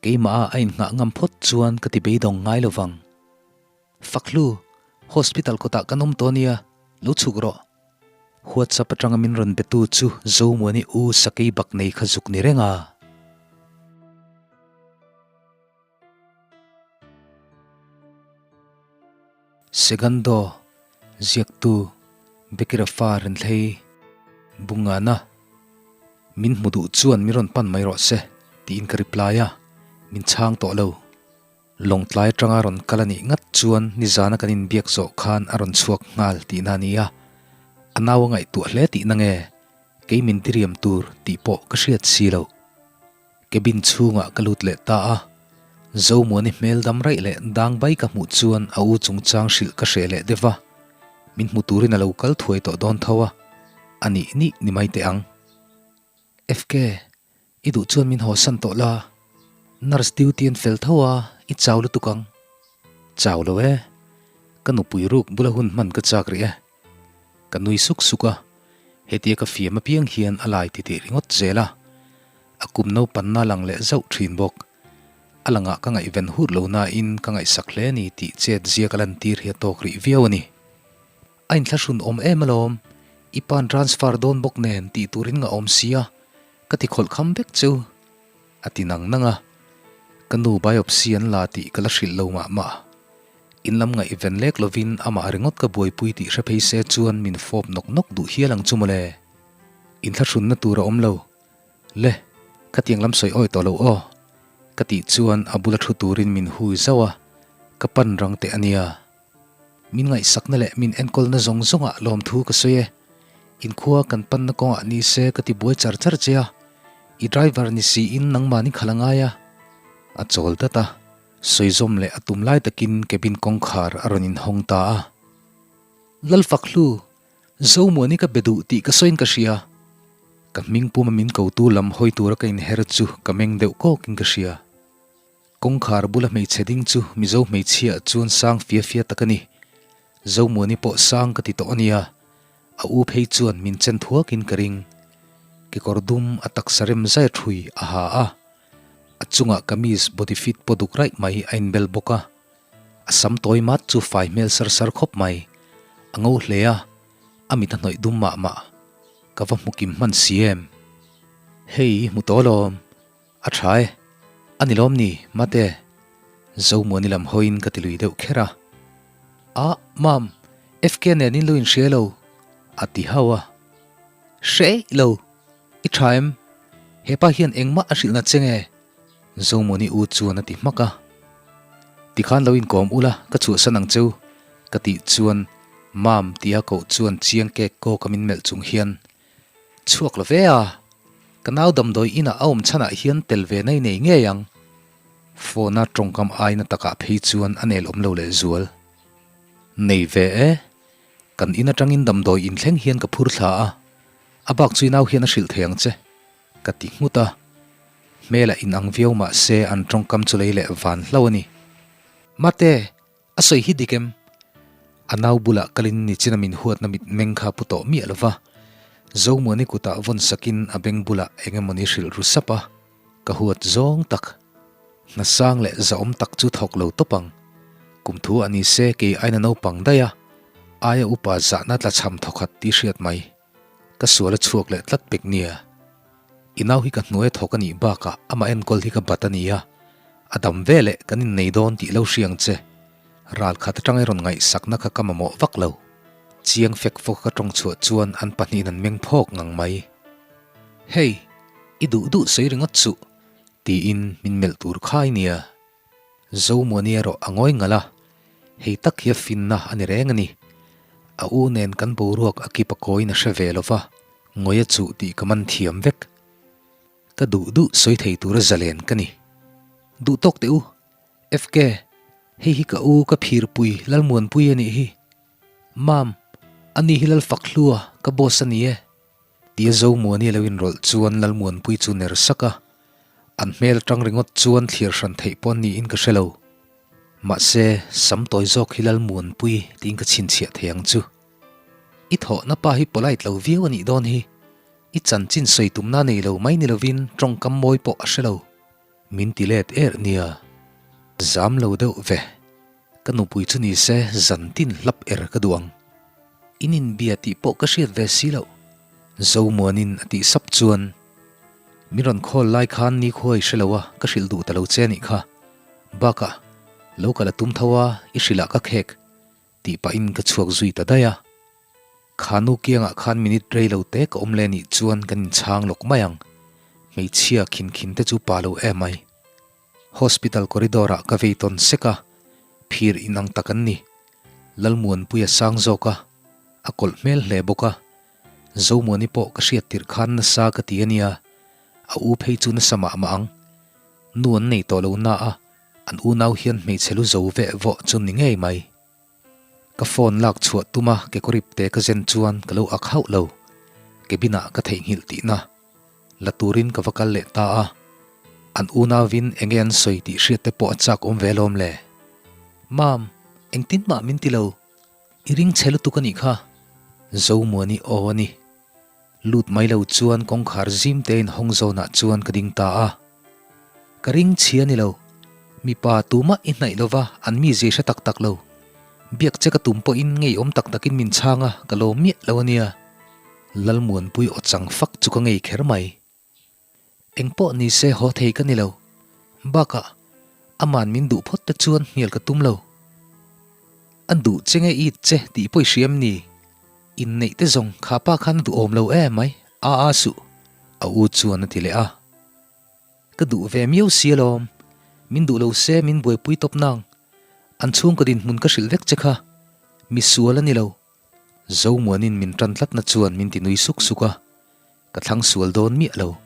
Keimah a a innghah ngam phawt chuan ka ti beidawng ngai lo vang. Fakhlu, hospital kawtah kan awm tawh nia, lo chhuk rawh. WhatsApp atanga min rawn betu chu Zomuani u Sakei bak nei kha zuk ni reng a. Segundo, ziaktu Bekirafa Renthlei Bungana, Min hmu duh chuan min rawn pan mai rawh se, tiin ka reply a, min chhang tawh lo. Lawngtlai atanga rawn kal a nih ngat chuan nizana kan inbiak zawh khan a rawn chhuak nghal tihna a ni a, a nau a ngaihtuah hle tihna nge kei min diriam tur tih pawh ka hriat si lo. Cabin chhungah ka lut leh ta a, Zomuani hmel dam raih leh dang bai ka hmuh chuan a u chungchang hrilh ka hreh leh deuh va, min hmu turin a lo kal thuai tawh dawn tho a, a nih nih ni mai teh ang. FK, i duh chuan min hawsan tawh la, nurse duty an fel tho a, i chau lutuk ang. Chau lo e, ka nupui ruk bula hun hman ka chak rih e. Ka nui suk suk a, hetia ka fiam apiang hian a lai titih ringawt zel a, a kum naupanna lang leh zauh thin bawk. A langah ka ngaihven hut lo nain ka ngaihsak hle ni tih chet zia ka lantir hi a tawk rih viau a ni. A inthlahrun awm em alawm, i pa'n transfer dawn bawk nen tih turin nga awm sia, ka ti khawlh kham vek chu, a ti nang nang a. Ka nu biopsy an la tih ka la hrilh lo mah mah. In lam ngaihven lek lovin amah ringawt ka buaipui tih hre phei se chuan min fawp nawk nawk duh hial ang chu mawle. Inthlahrunna tur a awm lo. Le, khatiang lam sawi awi tawh lo aw. Ka tih chuan a bula thu turin min hui zauh a, ka pan rang teh a nia. Min ngaihsakna leh min enkawlna zawng zawngah lawmthu ka sawi e. Inkhua kan panna kawngah ni se ka ti buai char char che a, i driver ni siin nangmahni khalh a ngai a. A chawl dat a. Sawizawm leh a tum lai takin cabin kawngkhar a rawn inhawng ta a. Lalfakhlu, Zomuani ka be duh tih ka sawiin ka hria. Ka hming puma min kotu lam hawi tura ka inher chu ka meng deuh kawkin ka hria. Kawngkhar bula hmeichhe ding chu Mizo hmeichhia chuan sang fia fia tak a ni. Zomuani pawh sang ka ti tawh a nia. A u phei chuan min chen thuakin ka ring. Kekawr dum a taksa rem zai thui a ha a. A chungah kamis body fit pawh duk raih mai a inbel bawk a, a sam tawi mat chu fai hmel sar sar khawp mai. A ngo hle a, a mit a hnawih dum mah mah. Ka va hmu kim hman si em? Hei i hmu tawh alawm, a tha e. A ni lawm ni, mate? Zomuani lam hawiin ka ti lui deuh kher a. Ah, Mam, FK nen in lo inhria lo, a ti hauh a. Hre eih lo. I tha em? Hepa hian engmah a hrilhna che nge? Zomuni u chuan a ti hmak a. Tikhan lo inkawm ula ka chhuahsan ang cheu ka tih chuan Mam tia koh chuan chiang kek kawk a min melh chung hian Chhuak lo ve a, ka nau damdawi inah a awm chhanah hian tel ve nai nei ngei ang. Phone a tawngkam aina takah phei chuan a nel awm lo leh zual. Nei ve e, kan in atangin damdawi inthleng hian ka phur thla a. A bak chu i nau hian a hrilh thei ang che, ka ti nghut a. Hmel a inang viau mah se an tawngkam chu lei leh van hlo a ni. Mate, a sawi hi dik em? A nau bulah kalin nichina min huatna mitmeng kha pu tawh miah lo va. Zomuani kutah vawn sakin a beng bulah eng emawni hrilh ru sap a, ka huat zawng tak. Hna sang leh zahawm tak chu thawk lo tawp ang. Kum thu a ni se kei aina naupang daih a, aia upa zahna tlachham thawkhat tih hriat mai. Ka sual a chhuak leh tlat pek nia. I nau hi ka hnuai a thawk a nih bakah amah enkawl hi ka bat a nia. A dam ve leh kan innei dawn tih lo hria ang che. Ral khat atanga i rawn ngaihsakna kha ka mamawh vak lo. Chiang fek fawk ka tawng chhuah chuan an pahnihin an meng phawk ngang mai. Hei, i duh duh sawi ringawt suh. Tiin min melh tur khai nia. Zomuani erawh a ngawi ngalh a, hei tak hi a finna a ni reng a ni. A u nen kan boruak a kip a kawiin a hre ve lo va, ngawi a chuh tih ka man thiam vek. Ka duh duh sawi thei tura zalen ka ni. Duh tawk teh u, FK, hei hi ka u ka phirpui Lalmuanpui a nih hi. Mam, ani hi Lalfakhlua ka boss a ni e. Tia Zomuani a lo inrawlh chuan Lalmuanpui chu ner sak a, an hmel atang ringawt chuan thlir hran theih pawh an niin ka hre lo. Mahse, sam tawi zawk hi Lalmuanpui tiin ka chhinchhiah thei ang chu. I thawhna pa hi polite lo viau a nih dawn hi. I chanchin sawi tumna nei lo mai ni lovin tawngkam mawi pawh a hre lo. Min ti let er nia. Zam lo deuh ve. Ka nupui chu ni se zan tin hlap er ka duh ang. In inbia tih pawh ka hriat ve si loh. Zomuanin a tih sap chuan, Min rawn call lai khan nikhua i hre lo a, ka hrilh duh ta lo che anih kha. Bakah, lo kal a tum tho a, i hrilh ah ka khek. Tih pahin ka chhuak zui ta daih a. Kha nu kiangah khan minute rei lo te ka awm leh nih chuan kan inchhang lawk mai ang. Hmeichhia khin khin te chu pa lo em mai. Hospital corridor ah ka vei tawn sek a, phir inang tak an ni. Lalmuanpui a sang zawk a, a kawlh hmel hle bawk a. Zomuani pawh ka hriat tirh khan nasa ka ti a nia, a u phei chu nasa mah mah ang. Nu an nei tawh lo na a, an unau hian hmeichhe lu zo veh vawh chu ni ngei mai. Ka phone lak chhuah tuma kekawrip te ka zen chuan ka lo ak hauh lo. Cabin ah ka theihnghilh tihna la turin ka va kal leh ta a. An unauin enge an sawi tih hriat te pawh a chak awm ve alawm le. Mam, engtin mah min ti lo. I ring chhe lutuk a nih kha. Zomuani aw a ni. Lut mai lo chuan kawngkhar zim te inhawng zawnah chuan ka ding ta a. Ka ring chhia ni lo. Mipa tumah i hnaih lova an mi zir hre tak tak lo. Biak che ka tum pawhin ngeiawm tak takin min chhang a, ka lawm miah lo a nia. Lalmuanpui aw chang fak chu ka ngei kher mai. Engpawh ni se haw thei ka ni lo. Bakah, aman min duh phawt te chuan hnial ka tum lo. A duh che nge it che tih pawh i hria em ni? Inneih te zawng kha pa khan a duhawm lo em mai, a a suh, a u chuan a ti leh a. Ka duh ve miau si alawm, min duh lo se min buaipui tawp nang. An chhungkaw dinhmun ka hrilh vek che kha, mi sual a ni lo. Zomuanin min tan tlatna chuan min ti nui suk suk a, ka thlang sual dawn miah lo.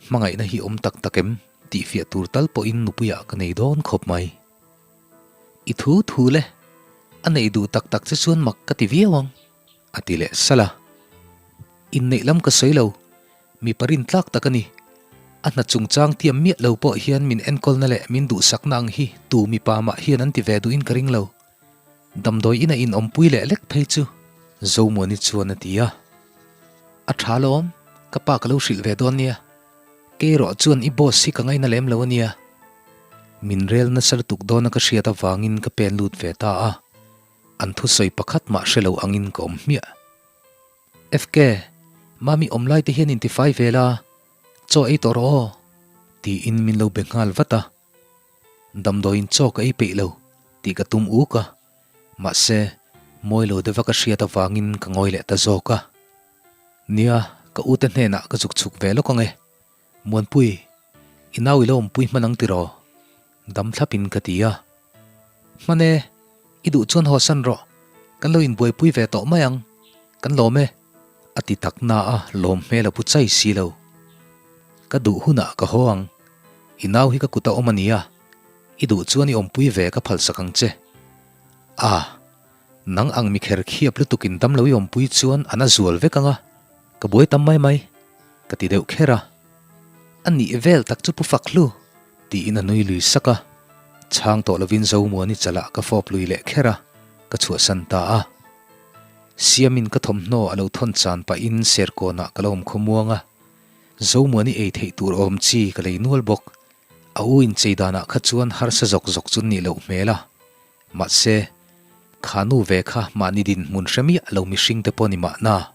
Hmangaihna hi awm tak tak em tih fiah tur tal pawhin nupuiah ka nei dawn khawp mai. I thu thu le, a neih duh tak tak che chuan mak ka ti viau ang, a ti leh salh a. Inneih lam ka sawi lo, mipa rintlak tak a ni. A hna chungchang tiam miah lo pawh hian min enkawlna leh min duhsakna ang hi tu mipa mah hian an ti ve duhin ka ring lo. Damdawi ina inawmpui leh lek phei chu Zomuani chuan a ti a. A tha lawm, ka pa ka lo hrilh ve dawn nia. Kei erawh chuan i boss hi ka ngaina lem lo a nia. Min rel nasa lutuk dawna ka hriat avangin ka pen lut ve ta a, an thusawi pakhat mah hre lo angin ka awm hmiah. FK, Mami awm lai te hian intifai ve la, chaw ei tawh rawh aw, tiin min lo be nghal vat a. Damdawiin chaw ka ei peih lo tih ka tum uk a, mahse mawi lo deuha ka hriat avangin ka ngawi leh ta zawk a. Nia, ka ute hnenah ka zuk chhuk ve lawk ang e. Muanpui, i nau i lo awmpui hman ang tiraw? Dam thlapin ka ti a. Hman e, i duh chuan haw san rawh, kan lo inbuaipui ve tawh mai ang, kan lawm e, a ti tak na a, lawm hmel a pu chai si lo. Ka duh hunah ka haw ang, i nau hi ka kut a awm a nia, i duh chuan i awmpui ve ka phalsak ang che. A, nang ang mi kher khiap lutukin dam lo i awmpui chuan an a zual vek ang a, ka buai tam mai mai. Ka ti deuh kher a. A nih vel tak chu Pu Fakhlu! tiin a nui lui sak a. Chhang tawh lovin Zomuani chalah ka fawp lui leh kher a, ka chhuahsan ta a. Siamin ka thawmhnaw a lo thawn chan pahin Serkawnah ka lo awm khawmuang a. Zomuani ei theih tur awm chi ka lei nual bawk. A u inchei danah kha chuan harsa zawk zawk chu nih loh hmel a. Mahse, kha nu ve kha mahni dinhmun hre miah lo mihring te pawh ni mahna.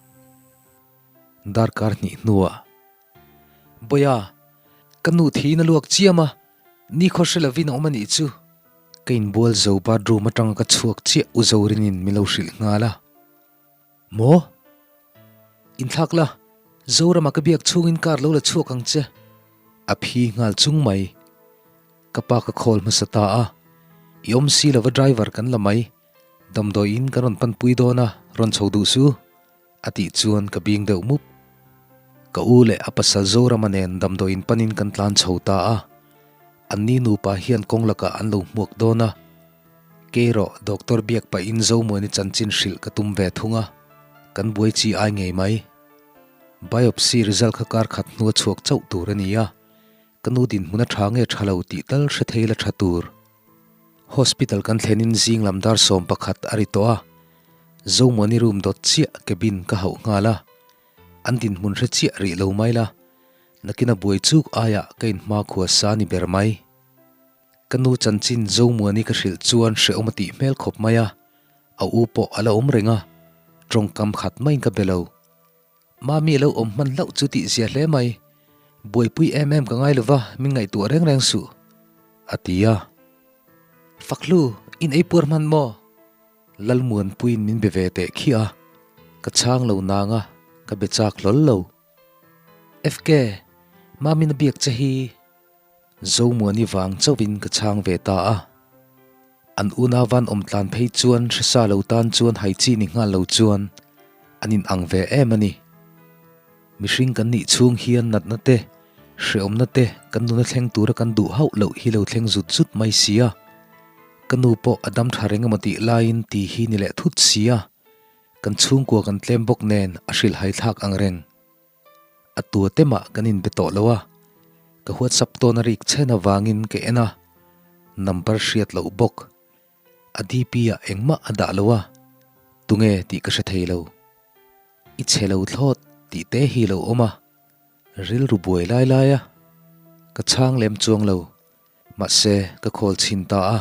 Darkar hnih hnuah, Bawia, ka nu thiin a luak chiam a, nikhaw hre lovin a awm a nih chu. Ka inbual zo bathroom atanga ka chhuak chiah U Zorinin min lo hrilh nghal a. Maw? Inthlak la, Zorama ka biak chhungin car lo la chhuak ang che. A phi nghal chung mai. Ka pa ka call hmasa ta a, I awm si lova driver kan la mai, damdawiin kan rawn panpui dawn a, rawn chho duh su. A tih chuan ka bing deuh mup. Ka u leh a pasal Zorama nen damdawiin panin kan tlan chho ta a. Anni nupa hian kawng lakah an lo hmuak dawn a. Kei erawh doctor biak pahin Zomuani chanchin hrilh ka tum ve thung a, kan buai chi ai ngei mai. Biopsy result kha kar khat hnua chhuak chauh tur a ni a, ka nu dinhmun a tha nge tha lo tih tal hre thei la tha tur. Hospital kan thlenin zing lam dar 11 a ri tawh a, Zomuani room dawt chiah cabin ka hauh nghal a, an dinhmun hre chiah rih lo mai la. Nakina buai chuk aiah ka inhmakhua sa ni ber mai. Ka nu chanchin Zomuani ka hrilh chuan hrehawm a tih hmel khawp mai a, a u pawh a la awm reng a, tawngkam khat maiin ka be lo. Mami a lo awm hman hlauh chu tih zia hle mai, buaipui em em ka ngai lo va, min ngaihtuah reng reng suh, a ti a. Fakhlu, in ei puar hman maw? Lalmuanpuiin min be ve teh khi a, ka chhang lo nang a, ka be chak hlawl lo. FK, Mami'n a biak che hi. Zomuani vang chauhin ka chhang ve ta a. An unauvan awm tlan phei chuan hresa lo tan chuan hai chi ni nghal lo chuan an in ang ve em a ni. Mihring kan nih chhung hian natna te, hreawmna te kan nuna thleng tura kan duh hauh loh hi lo thleng zut zut mai si a. Ka nu pawh a dam tha reng emaw tih laiin ti hi ni leh thut si a. Kan chhungkua kan tlem bawk nen a hrilhhai thlak ang reng. A tua te mah kan inbe tawh lo a, ka WhatsApp tawn a rik chhen avangin ka en a, number hriat loh bawk. A DP ah engmah a dah lo a, tunge tih ka hre thei lo. I chhe lo thlawt tih te hi lo awm a, rilru buai lai lai a, ka chhang lem chuang lo. Mahse, ka call chhin ta a,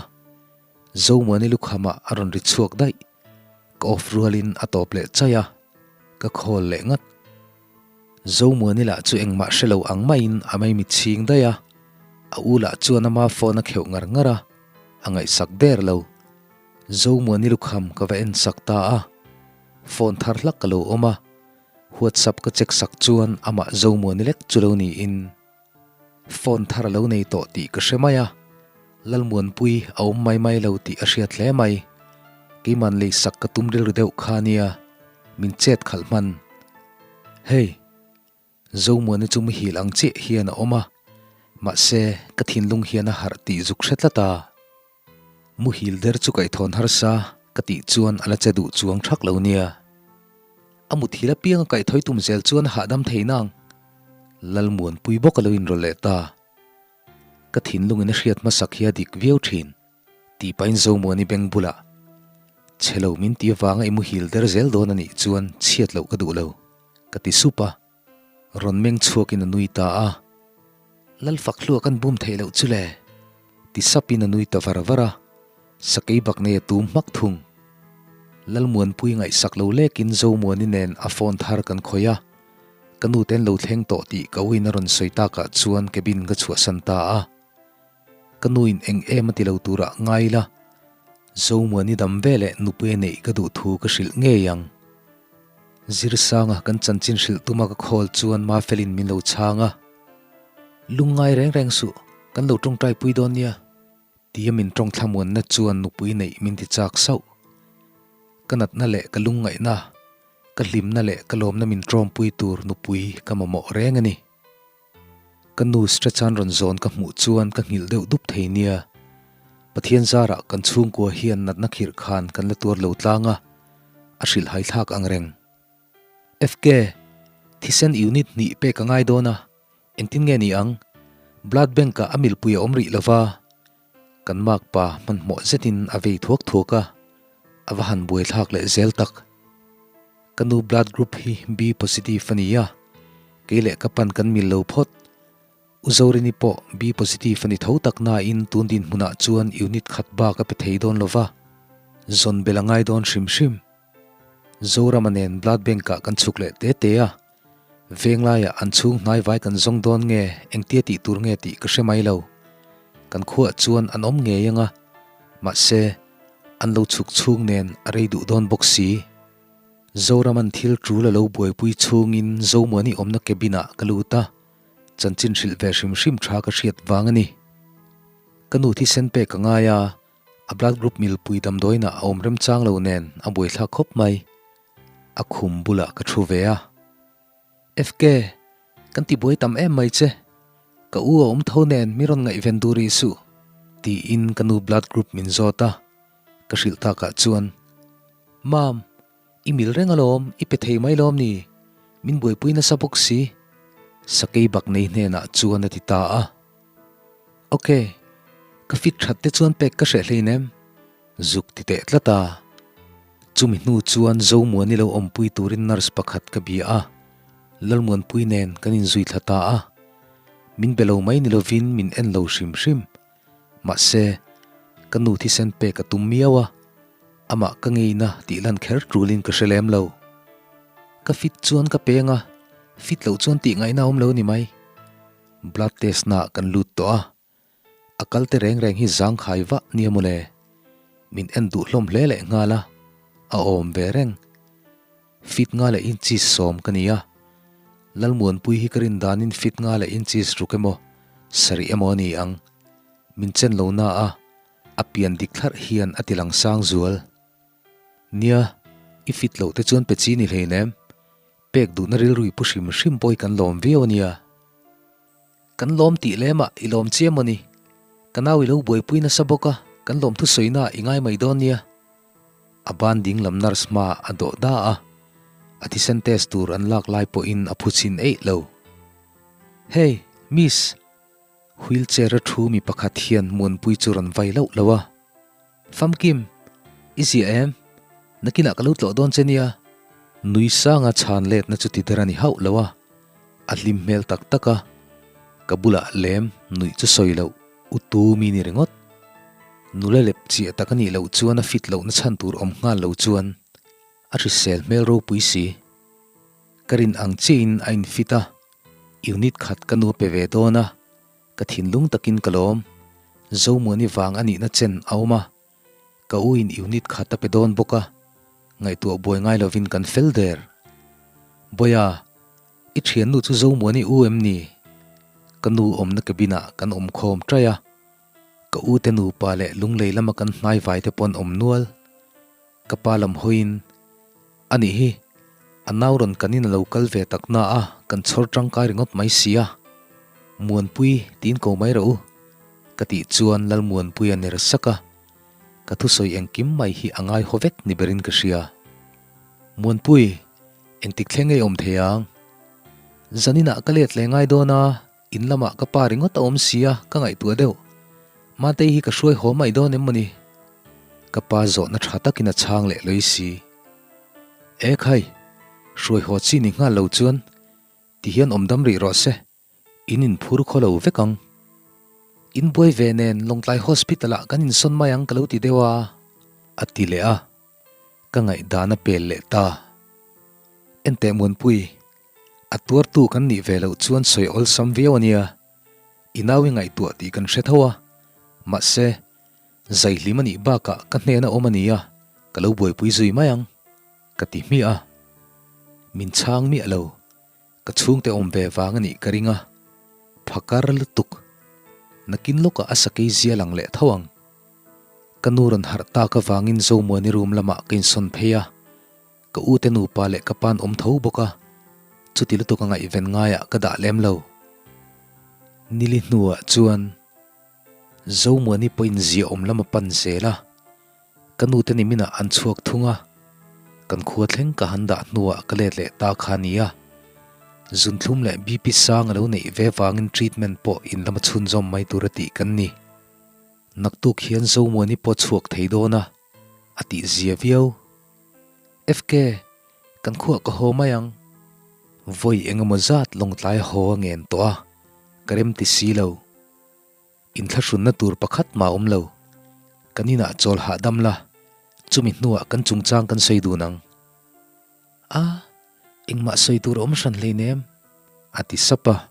Zomuani lukham ah a rawn ri chhuak daih. Ka off rualin a tawp leh chaih a, ka call leh ngat. Zomuani lah chu engmah hre lo ang maiin a mai mit chhing daih a, a u lah chuan ama phone a kheuh ngar ngar a, a ngaihsak der lo. Zomuani lukham ka va en sak ta a, phone thar hlak ka lo awm a, WhatsApp ka check sak chuan amah Zomuani lek chu lo niin. Phone thar a lo nei tawh tih ka hre mai a, Lalmuanpui a awm mai mai lo tih a hriat hle mai. Keiman leisak ka tum rilru deuh kha nia, min chet khalh hman. Hei, Zomuani chu muhil ang chiah hian a awm a, mahse ka thinlung hian a harh tih zuk hre tlat a. Muhil der chu kaihthawhn harsa ka tih chuan a la che duh chuang thak lo nia. A muthil apiang a kaihthawi tum zel chuan a hahdam thei nang. Lalmuanpui bawk a lo inrawlh leh ta. Ka thinlungin a hriat hmasak hi a dik viau thin, tih pahin Zomuani beng bulah, Chhe lo min ti avanga i muhil der zel dawn a nih chuan chhiat loh ka duh lo, ka ti sup a. Rawn meng chhuakin a nui ta a. Lalfakhlua kan bum theih loh chu le. Ti sapin a nui ta var var a, sakei bak nei a tum hmak thung. Lalmuanpui ngaihsak lo lekin Zomuani nen a phone thar kan khawih a, ka nu ten lo thleng tawh tih ka uin a rawn sawi takah chuan cabin ka chhuahsan ta a. Ka nuin eng em a ti lo turah ngai ila, Zomuani dam veleh nupui a neih ka duh thu ka hrilh ngei ang. Zirsanga kan chanchin hrilh tuma ka call chuan Mafelin min lo chhang a. Lungngai reng reng suh, kan lo tawngtai pui dawn nia, tia min tawng thlamuanna chuan nupui neih min ti chak sauh. Ka natna leh ka lungngaihna, ka hlimna leh ka lawmna min tawmpui tur nupui ka mamawh reng a ni. Ka nu stretch-an rawn zawn ka hmuh chuan ka nghilh deuh dup thei nia. Pathian zarah kan chhungkua hian natna khirh khan kan la tuar lo tlang a, a hrilhhai thlak ang reng. FK, thisen unit hnih pek a ngai dawn a, engtin nge ni ang? Blood bank-ah a milpui a awm rih lo va, kan makpa hmanhmawh zetin a vei thuak thuak a, a va han buaithlak leh zel tak. Ka nu blood group hi B positive a ni a, kei leh ka pan kan mil lo phawt. U Zorini pawh B positive a ni tho tak nain tun dinhmunah chuan unit khat bak a pe thei dawn lo va, zawn bel a ngai dawn hrim hrim. Zorama nen blood bank ah kan chhuk leh te te a, venglaiah an chhung hnai vai kan zawng dawn nge engtia tih tur nge tih ka hre mai lo. Kan khuaah chuan an awm ngei ang a, mahse an lo chhuk chhung nen a rei duh dawn bawk si. Zoraman thil tul a lo buaipui chhungin Zomuani awmna cabin ah ka lut a, chanchin hrilh ve hrim hrim tha ka hriat vang a ni. Ka nu thisen pek a ngai a, A blood group milpui damdawiinah a awm remchang lo nen a buaithlak khawp mai. A khum bulah ka thu ve a. FK, kan ti buai tam em mai che. Ka u a awm tho nen mi rawn ngaihven duh rih suh, tiin ka nu blood group min zawt a. Ka hrilh takah chuan, Mam, i mil reng alawm, i pe thei mai lawm ni? Min buaipui nasa bawk si. Sakei bak nei hnenah chuan a ti ta a. Ok, ka fit that te chuan pek ka hreh hleinem, zuk ti teh tlat a. Chumi hnu chuan Zomuani lo awmpui turin nurse pakhat ka bia a, Lalmuanpui nen kan inzui thla ta a. Min be lo mai ni lovin min en lo hrim hrim. Mahse, ka nu thisen pek a tum miau a, amah ka ngeina tih lan kher tulin ka hre lem lo. Ka fit chuan ka peng a, fit loh chuan tih ngaihna awm lo ni mai. Blood test naah kan lut tawh a, a kal te reng reng hi zangkhai vah nia mawle. Min en duh hlawm hle leh nghal a, a awm ve reng. Fit nga leh inches sawm ka ni a, Lalmuanpui hi ka rin danin fit nga leh inches ruk emaw, sarih emaw a ni ang. Min chen lo na a, a pian dik thlarh hian a ti lang sang zual. Nia, i fit loh te chuan pe chi ni hleinem. Pek duhna rilru i pu hrim hrim pawh hi kan lawm viau a nia. Kan lawm tih lemah i lawm chiam maw ni? Ka nau i lo buaipui nasa bawk a, kan lawm thusawina i ngai mai dawn nia. A ban ding lam nurse hma a dawh da a, a thisen test tur an lak lai pawhin a phu chhin eih lo. Hey, miss! Wheelchair a thu mi pakhat hian Muanpui chu rawn vai loh lo a. Famkim, i ziah em? Nakinah ka lo tlawh dawn che nia. Nui sanga chhan letna chu ti der a ni hauh lo a, a hlim hmel tak tak a, ka bulah lem nuih chu sawi loh u tu mi ni ringawt. Nula lep chiah tak a nih loh chuan a fit lohna chhan tur awm nghal lo chuan a hrisel hmel ropui si. Ka rin ang chiahin a infit a, unit khat ka nu a pe ve dawn a, Ka thinlung takin ka lawm. Zomuani vang a nihna chen a awm a, ka u in unit khat a pe dawn bawk a, ngaihtuah buai ngai lovin kan fel der. Bawia, i thiannu chu Zomuani u em ni? Ka nu awmna cabin ah kan awm khawm ṭaih a, ka u te nupa leh lunglei lama kan hnai vai te pawn awm nual. Ka pa lam hawiin, A nih hi, a nau rawn kan in a lo kal ve tak na a, kan chhawr tangkai ringawt mai si a. Muanpui, tiin ko mai rawh u, ka tih chuan Lalmuanpui a ner sak a, ka thusawi engkim mai hi a ngai haw vek ni berin ka hria. Muanpui, engtik thleng ei awm thei ang? Zaninah ka let leh ngai dawn a, in lamah ka pa ringawt a awm si a, ka ngaihtuah deuh. Matei hi ka hruai haw mai dawn em mawni? Ka pa zawhna tha takin a chhang leh lawih si. E khai, hruai haw chi ni nghal lo chuan ti hian awm dam rih rawh se, in inphur khaw lo vek ang. In buai ve nen Lawngtlai Hospital ah kan insawn mai ang ka lo ti deuh a, a ti leh a, ka ngaihdan a pel leh ta. Enteh Muanpui, a tuartu kan nih ve loh chuan sawi awlsam viau a nia, i nau i ngaihtuah tih kan hre tho a, mahse, Zaihlim a nih bakah ka hnena awm a nia, ka lo buaipui zui mai ang, ka ti hmiah a. Min chhang miah lo, ka chhungte awm ve vang a nih ka ring a, phakar lutuk. Nakin lawkah a sakei zia lang leh tho ang. Ka nu rawn harh tak avangin Zomuani room lamah ka insawn phei a, ka u te nupa leh ka pa'n awm tho bawk a, chuti lutuk a ngaihven ngaiah ka dah lem lo. Nili hnuah chuan. Zomuani pawhin ziaawm lam a pan zel a, ka nute niminah an chhuak thung a, kan khua thleng ka han dah hnuah ka let leh ta kha a ni a, zunthlum leh BP sang a lo neih ve vangin treatment pawh in lama chhunzawm mai tur a tih kan ni. Naktuk hian Zomuani pawh chhuak thei dawn a, a tih zia viau. FK, kan khuah ka haw mai ang. Vawi engemaw zat lawngtlai a haw a ngen tawh a, ka rem ti si lo. Inthlahrunna tur pakhat mah awm lo. Kan inah chawl hahdam la, chumi hnuah kan chungchang kan sawi dun ang. A, engmah sawi tur a awm hran hleinem, a ti sap a.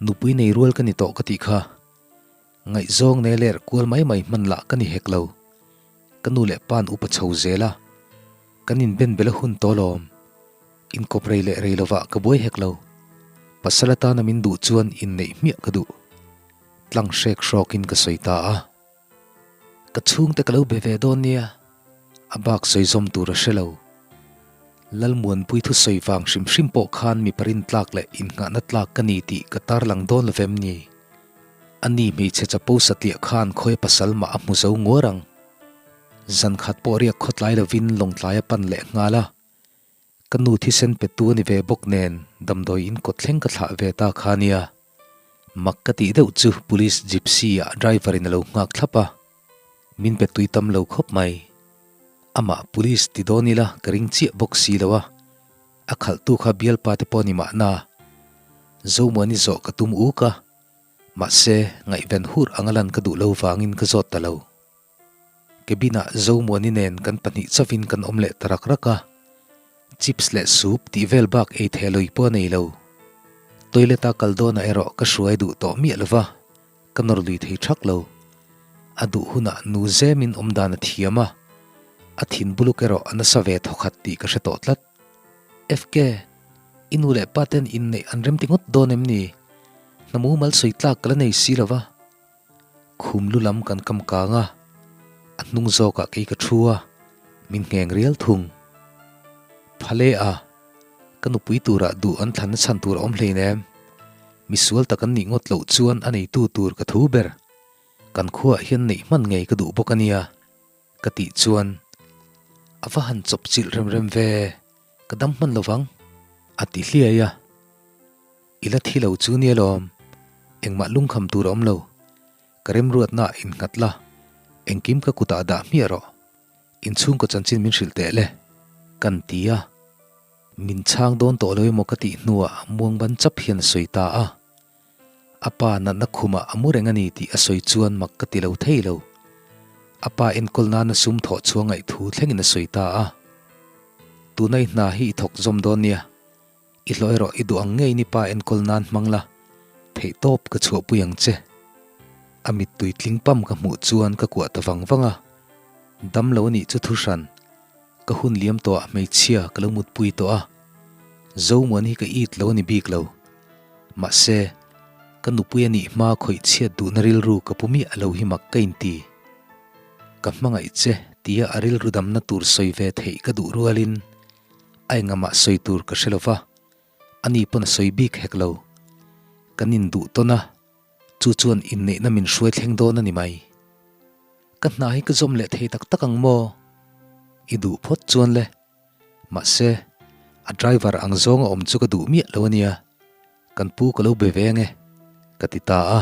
Nupui nei rual ka ni tawh ka tih kha. Ngaihzawng nei ler kual mai mai hman lah ka ni hek lo. Ka nu leh pa'n upa chho zel a, kan inben bel a hun tawh lawm. Inkawp rei leh rei lovah ka buai hek lo. Pasal atana min duh chuan inneih hmiah ka duh. Tlang hrek hrawkin ka sawi ta a. Ka chhungte ka lo be ve dawn nia. A bak sawi zawm tur a hre lo. Lalmuanpui thusawi vang hrim hrim pawh khan mipa rintlak leh innghahna tlak ka ni tih ka tarlang dawn lovem ni? Ani hmeichhe chapo satliah khan khawi pasal mah a hmu zo nguar ang. Zan khat pawh riak khawtlai lovin lawngtlai a pan leh nghal a. Ka nu thisen petu a ni ve bawk nen damdawi in kawt thleng ka thlah ve ta kha nia. Mak ka tih deuh chu police gypsy ah driver in a lo nghak thlap a, min pe tui tam lo khawp mai. Amah police ti dawn ila ka ring chiah bawk si lo a, a khalhtu kha bialpa te pawh ni mahna. Zomuani zawh ka tum uk a, mahse ngaihven hur anga lan ka duh lo vangin ka zawt ta lo. Cabin-ah Zomuani nen kan pahnih chauhin kan awm leh ta rak rak a, chips leh soup tih vel bak ei thei lui pawh a nei lo. Toilet-a kal dawnah erawh ka hruai duh tawh miah lo va, ka nawr lui thei thak lo. A duh hunah nu zemin awm dan a thiam a, a thin buluk erawh a nasa ve thawkhat tih ka hre tawh tlat. FK, i nu leh pa ten inneih an remti ngawt dawn em ni? Hna mumal sawi tlak ka la nei si lo va. Khum lu lam kan kam kang a, a hnung zawkah kei ka thu a, min ngheng rial thung. Phale a, ka nupui turah duh an thlanna chhan tur a awm hleinem. Misual tak an nih ngawt loh chuan a neitu tur ka thu ber. Kan khuaah hian neih hman ngei ka duh bawk a nia, ka tih chuan a va han chawp chilh rem rem ve, ka dam hman lo vang, a ti hliai a. I la thi lo chu nia lawm, engmah lungkham tur a awm lo. Ka remruatna ah innghat la, engkim ka kutah dah hmiah rawh. Inchhungkaw chanchin min hrilh teh le, kan ti a. Min chhang dawn tawh lo emaw ka tih hnuah muangban chap hian a sawi ta a. A pa natna khumah a mu reng a ni tih a sawi chuan mak ka ti lo thei lo. A pa enkawl nana sum thawh chhuah ngaih thu thlengin a sawi ta a. Tuna i hna hi i thawk zawm dawn nia. I hlawh erawh i duh ang ngei ni pa enkawl nan hmang la, theihtawp ka chhuahpui ang che. A mittui tling pam ka hmuh chuan ka kuah ta vang vang a, dam lo anih chu thu hran, ka hun liam tawhah hmeichhia ka lo mutpui tawh a, Zomuan hi ka it lo a ni bik lo. Mahse, ka nupui anih hma khawih chhiat duhna rilru ka pu miah lo hi mak ka inti. Ka hmangaih che tia a rilru damna tur sawi ve theih ka duh rualin, A engamah sawi tur ka hre lo va, ani pawn a sawi bik hek lo. Kan induh tawn a, chu chuan inneihna min hruai thleng dawn a ni mai. Ka hna hi ka zawm leh thei tak tak ang maw? I duh phawt chuan le. Mahse, a driver ang zawng a awm chu ka duh miah lo a nia. Kan pu ka lo be ve ange, ka ti ta a.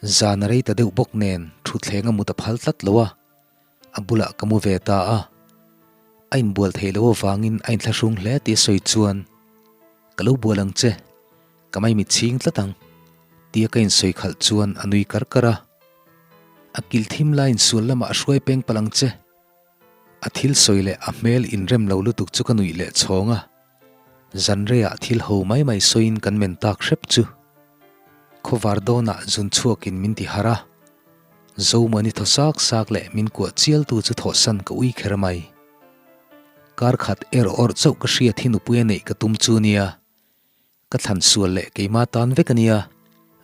Zan a rei ta deuh bawk nen thutthleng a mut a phal tlat lo a, a bulah ka mu ve ta a. A inbual theih loh avangin a inthlahrung hle tih a sawi chuan, Ka lo bual ang che, ka mai mit chhing tlat ang, tia ka insawi khalh chuan a nui kar kar a. A kil thim lai insual lamah a hruai peng palh ang che. A thil sawi leh a hmel inrem lo lutuk chu ka nuih leh chhawng a. Zanreiah thil ho mai mai sawiin kan men tak hrep chu. Khawvar dawnah zun chhuakin min ti harh a, Zomani thaw sak sak leh min kuah chialtu chu thawhsan ka ui kher mai. Kar khat er awrh chauh ka hriat hi nupui a neih ka tum chu nia. Ka thlan sual leh keima tan vek a nia,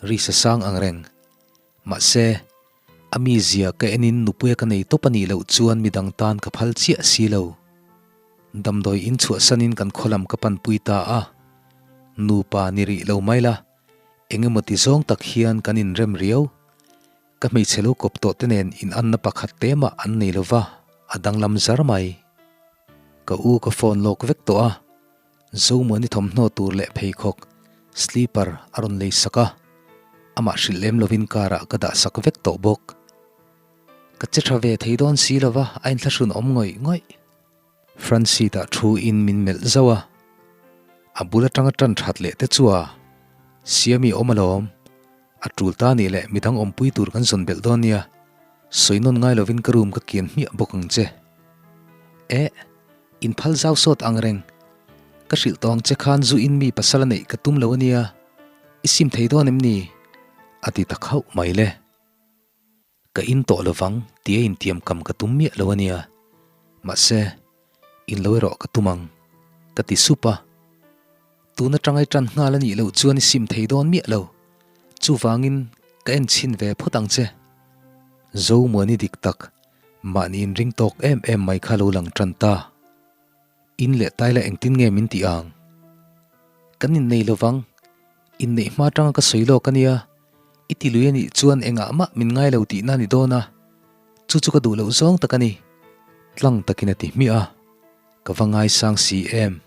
ri sa sang ang reng. Mahse, a mizia ka enin nupuia ka nei tawp a nih loh chuan midang tan ka phal chiah si lo. Damdawi in chhuahsanin kan khaw lam ka panpui ta a, nupa ni rih lo mai la, eng emaw ti zawng tak hian kan inrem riau. Ka hmeichhe lo kawp tawh te nen inanna pakhat te mah an nei lo va, a danglam zar mai. Ka u ka phone lawk vek tawh a, Zomuani thawmhnaw tur leh pheikhawk, sleeper, a rawn lei sak a, amah hrilh lem lovin car ah ka dah sak vek tawh bawk. Ka che tha ve thei dawn si lo va, a inthlahrun awm ngawih ngawih. Front seat ah thu in min melh zauh a, a bul atanga tan that leh te chu a, Siami awm alawm, a tul ta nih leh midang awmpui tur kan zawn belh dawn nia, sawi nawn ngai lovin ka room ka kian hmiah bawk ang che. Eh, in phal zau sawt ang reng, ka hrilh tawh ang che khan zu in mi pasal a neih ka tum lo ania, i sim thei dawn em ni? a ti ta khauh mai le. Ka in tawh lovang tia intiam kam ka tum miah lo ania. Mahse, in lo erawh ka tum ang, ka ti sup a. Tun atanga i tan nghal a nih loh chuan i sim thei dawn miah lo. Chuvangin ka en chhin ve phawt ang che. Zomuani dik tak, mahni inring tawk em em mai kha lo lang tan ta. In leh taila engtin nge min tih ang? Kan innei lovang, inneih hma atanga ka sawi lawk a nia, i ti lui a nih chuan engah mah min ngai lo tihna a ni dawn a, chu chu ka duh loh zawng tak a ni. Tlang takin a ti hmiah a, ka va ngaisang si em.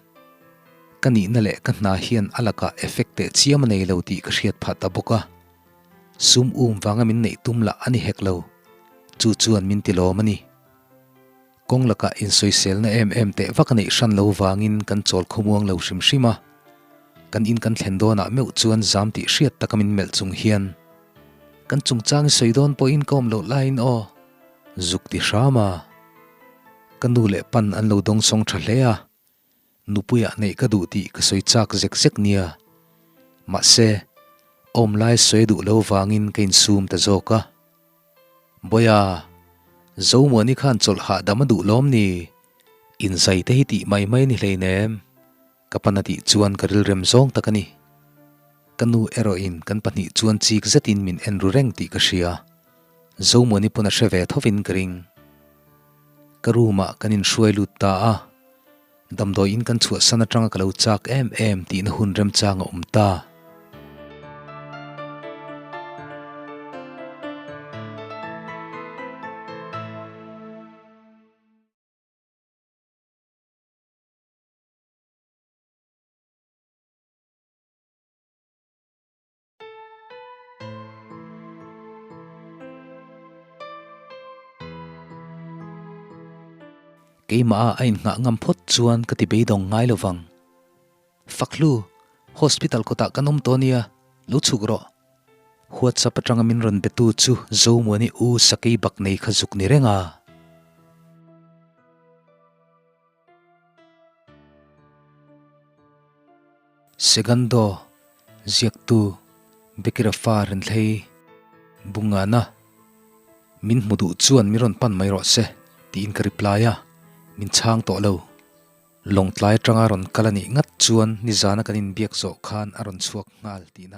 Ka nihna leh ka hna hian a lakah effect teh chiam a nei lo tih ka hriat phah ta bawk a, sum um vanga min neih tum lah a ni hek lo, chu chuan min ti lawm a ni. Kawng lakah insawiselna em em teh vak a neih hran lo vangin kan chawl khawmuang lo hrim hrim a. Kan in kan thlen dawnah meuh chuan zam tih hriat taka min melh chung hian, Kan chungchang i sawi dawn pawhin ka awm loh laiin aw, zuk ti hram a. Ka nu leh pan an lo dawngsawng tha hle a, nupuiah neih ka duh tih ka sawi chak zek zek nia. Mahse, awm lai sawi duh lo vangin ka insum ta zawk a. Bawiha, Zomuani khan chawlh hahdam a duh lawm ni? Inzai te hi tih mai mai ni hleinem. Ka pan a tih chuan ka rilrem zawng tak a ni. Ka nu erawhin kan pahnih chuan chik zetin min en ru reng tih ka hria. Zomuani pawn a hre ve thovin ka ring. Ka room ah kan inhruai lut ta a. Damdawi in kan chhuahsan atanga ka lo chak em em tihna hun remchang a awm ta. Keimah a innghah ngam phawt chuan ka ti beidawng ngai lo vang. Fakhlu, hospital kawtah kan awm tawh nia, lo chhuk rawh. WhatsApp atanga min rawn betu chu Zomuani u Sakei bak nei kha zuk ni reng a. Segundo, ziaktu Bekira fa Renthlei Bungana, Min hmu duh chuan min rawn pan mai rawh se, tiin ka reply a, min chhang tawh lo. Lawngtlai atanga rawn kal a nih ngat chuan nizana kan inbiak zawh khan a rawn chhuak nghal tihna.